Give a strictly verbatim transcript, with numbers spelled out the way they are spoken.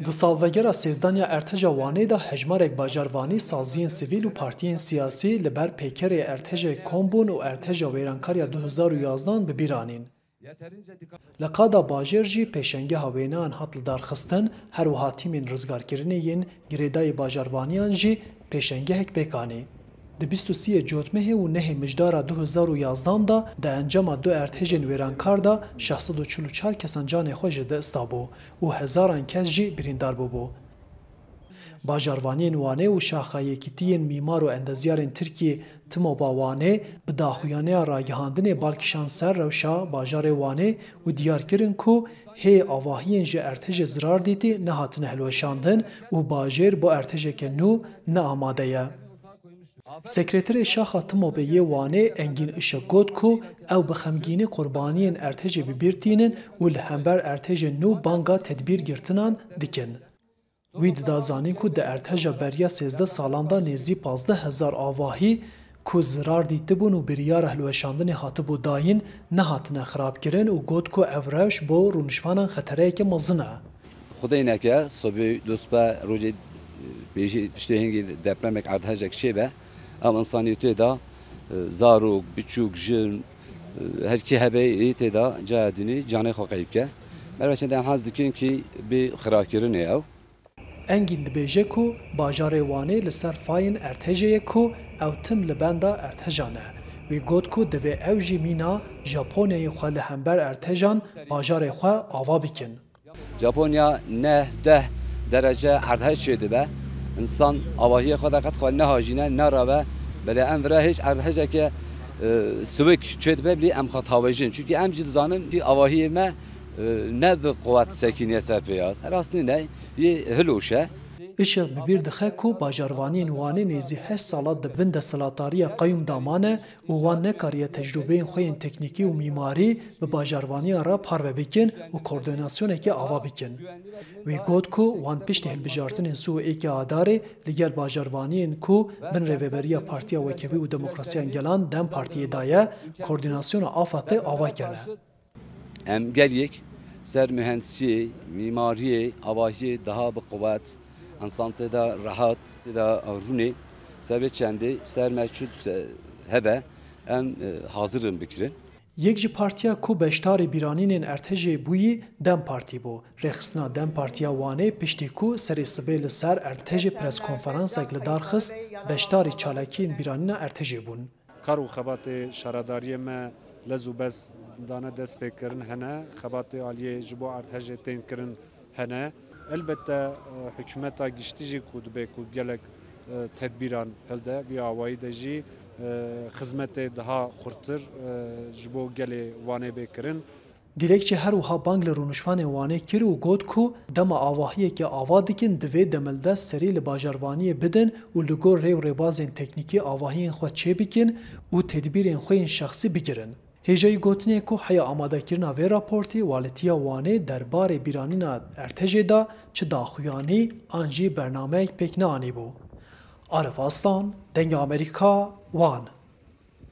Di salvegera sêzdaniya Erteja Wanê de hejmarek bajarvanî, saziyên sivîl û partiyên siyasî li ber pêkerê Ertejê kom bûn û Erteja Wêrankariya du hezar û yazdan bi bîr anîn. Li qada bajêr jî pêşengeha wêneyan hat lidarxistin, her wiha tîmên rizgarkirinê yên girêdayî bajarvaniyan jî pêşengehek pêk anî. Di bîst û siyê Cotmehê û nehê Mijdara du hezar û yazdan de di encama du ertêjên wêrankar de şeş sed û çil û çar kesan canê xwe ji dest dabû û hezaran kes jî birîndar bûbû. Bajarvaniyên Wanê û Şaxa Yekîtiyên Mîmar û Endezyarên Tirkî, TMOBA Wanê, bi daxuyaniya ragihandinê bal kişand ser rewşa bajarê Wanê û diyar kirin ku hê avahiyên ji ertêjê zirar dîtî nehatine hilweşandin û bajêr bo ertêjeke nû ne amade ye. Sekreterê Şaxa TMOBê yê Wanê Engîn Işık got ku ew bi xemgînî qurbaniyên ertêjê bi bîr tînin û li hember ertêjên nû banga tedbîr girtinan dikin. Wî dida zanîn ku di erteja beriya sêzdeh salan de nêzî pazdeh hezar avahî ku zirar dîtibûn û biryara hilweşandinê hatibû dayîn, nehatine xirabkirin û got ku ev rewş bo rûnişvanan xetereyeke mezin e. Xwedê neke, sobê dospe rojê, e, pêşî piştê hingî depremek erdhejek çêbe, ew insanî tê de, e, zarok, biçûk, jin, e, her kî hebe ê tê de caya dinî canê xwe qeyb ke. Merve çend em hez dikin kî bi xirakirinê ew. Engîn dibêje ku bajarê Wanê li ser fayên ertejê ye ku ew tim li benda ertejan e. Wî got ku divê ew jî mîna Japonyayê xwe li hember ertejan bajarê xwe ava bikin. Japonya neh deh derece erdhej çêdibe. Însan avahiyê xwe de qet xwe nehajîne, nerabe. Belê em vira hêj erdhejeke, e, siwik çêdibe, bilî em xwe tawejin. Çunkî em jî dizanin, dî avahiyê me, e, ne bi quwet sekîniye ser pê ya. Rastî ne, yê hiloş e. Işık bi bîr dixe ku bajarvaniyên Wanê nêzî heşt sala di bin desthilatdariya qeyûm de mane û wan nekariye tecrûbeyên xwe yên teknîkî û mîmarî bi bajarvaniya re parve bikin û koordînasyonekê ava bikin. Wî got ku wan piştî hilbijartinên sî û êkê Adarê li gel bajarvaniyên ku bin rêveberiya Partiya Wekevî û Demokrasiya Gelan DEM Partiyê de ye, koordînasyona AFADê ava kirine. Em gelek ser mühendisiyê, mîmariyê, avahiyê daha bi quwet, însan tê de rehat, tê de rûnê, ser vê çendê ser me çi se-, hebe, em, e, hazir in bikirin. Yek ji partiya ku beşdarî bîranînên ertejê bûyî DEM Partî bû. Rêxistina DEM Partiya Wanê piştî ku serê sibê li ser ertejê preskonferansek li dar xist, beşdarî çalakiyên bîranîna ertejê bûn. Kar û xebatê şaredariyê me lez û bez dane destpêkirin hene. Xebatê aliyê ji bo erdhejê tên kirin hene. Elbette, e, hikûmeta giştî jî ku dibe ku gelek, e, tedbîran hilde, vî awayî de jî, e, xizmetê daha xurtir, e, ji bo gelê Wanê bê kirin. Dilekçî her wiha bang li rûnişvanên Wanê kir û got ku dema avahiyekê ava dikin, divê demildest serî li bajarvaniyê bidin û li gor rê û rêbazên teknîkî avahiyên xwe çêbikin û tedbîrên xwe yên şexsî bigirin. Hêjayî gotinê ku heya amadekirina vê raportê, Walîtiya Wanê derbarê bîranîna ertejê de çi daxuyanî an jî bernameyek pêk neanîbû. Arif Aslan, Dengê Amerîka, Wan.